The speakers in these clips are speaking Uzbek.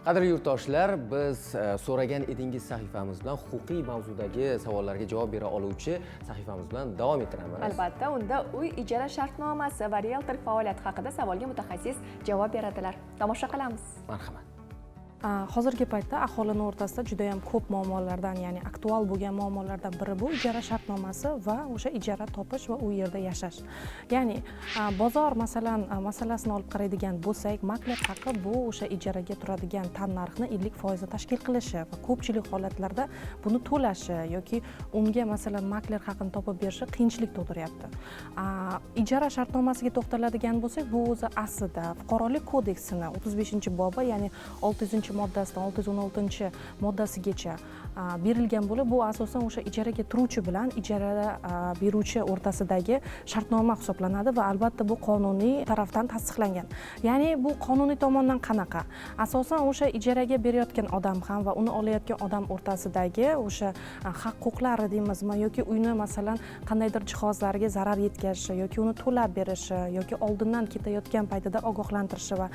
Qadrli yurtdoshlar, biz "So'ragan edingiz" sahifamiz bilan, huquqiy mavzudagi savollarga javob bera oluvchi sahifamiz bilan davom ettiramiz. Albatta, unda uy ijara shartnomasi va rieltor faoliyati haqida savolga mutaxassis javob beradilar. Tomosha qilamiz. Marhamat. Hozirgi paytda aholini o'rtasida juda yam ko'p muammolardan, ya'ni aktual bo'lgan muammolardan biri bu ijara shartnomasi va o'sha ijara topish va u yerda yashash. Ya'ni bozor, masalan, masalasini olib qaraydigan bo'lsak, makler haqi bu o'sha ijaraga turadigan tannarxni 50 foizni tashkil qilishi va ko'pchilik holatlarda buni to'lashi yoki unga, masalan, makler haqini topib berishi qiyinchilik tug'diryapti. Ijara shartnomasiga to'xtaladigan bo'lsak, bu o'zi aslida Fuqarolik kodeksini 35-bobi, ya'ni 600-moddasidan 616-moddasigacha berilgan bo'lib, bu asosan o'sha ijaraga turuvchi bilan ijara beruvchi o'rtasidagi shartnoma hisoblanadi va albatta bu qonuniy tarafdan tasdiqlangan. Ya'ni bu qonuniy tomondan qanaqa? Asosan o'sha ijaraga berayotgan odam ham va uni olayotgan odam o'rtasidagi o'sha haq huquqlari deymizmi yoki uyni, masalan, qandaydir jihozlariga zarar yetkazishi yoki uni to'lab berishi yoki oldindan ketayotgan paytida ogohlantirishi va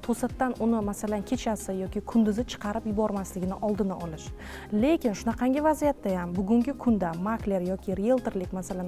to'satdan uni, masalan, kechasi yoki kunduzi chiqarib yubormasligini oldini olish. Lekin shunaqangi vaziyatda ham bugungi kunda makler yoki rieltorlik, masalan,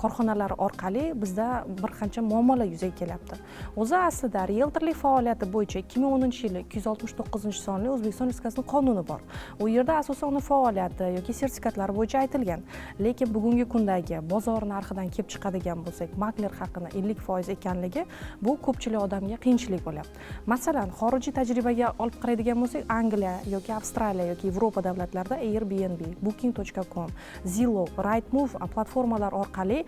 korxonalari orqali bizda bir qancha muammolar yuzaga kelyapti. O'zi aslida rieltorlik faoliyati bo'yicha 2010-yili 269-sonli O'zbekiston Respublikasining qonuni bor. U yerda asosan uni faoliyati yoki sertifikatlari bo'yicha aytilgan. Lekin bugungi kundagi bozor narxidan kelib chiqadigan bo'lsak, makler haqini 50% ekanligi bu ko'pchilik odamga qiyinchilik bo'lyapti. Masalan, xorijiy tajribaga olib qaraydigan bo'lsak, Angliya yoki Avstraliya yoki Yevropa davlatlarida Airbnb, Booking.com, Zillow, Rightmove platformalar orqali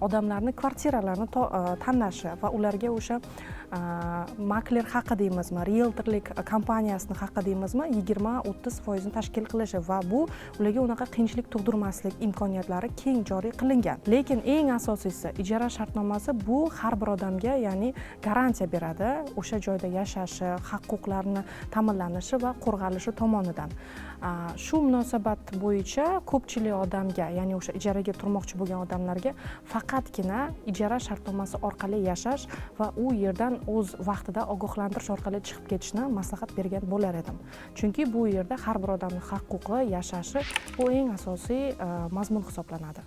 odamlarni kvartiralarni tanlashi va ularga o'sha makler haqi deymizmi, rieltorlik kompaniyasini haqi deymizmi, 20-30 foizni tashkil qilishi va bu ularga unaqa qiyinchilik tug'dirmaslik imkoniyatlari keng joriy qilingan. Lekin eng asosiysi, ijara shartnomasi bu har bir odamga, ya'ni garantiya beradi o'sha joyda yashashi, haq huquqlarini ta'minlanishi va qo'rg'alishi tomonidan. Shu munosabat bo'yicha ko'pchilik odamga, ya'ni o'sha ijaraga turmoqchi bo'lgan odamlarga faqatgina ijara shartnomasi orqali yashash va u yerdan o'z vaqtida ogohlantirish orqali chiqib ketishni maslahat bergan bo'lar edim, chunki bu yerda har bir odamni haq huquqi, yashashi bu eng asosiy mazmun hisoblanadi.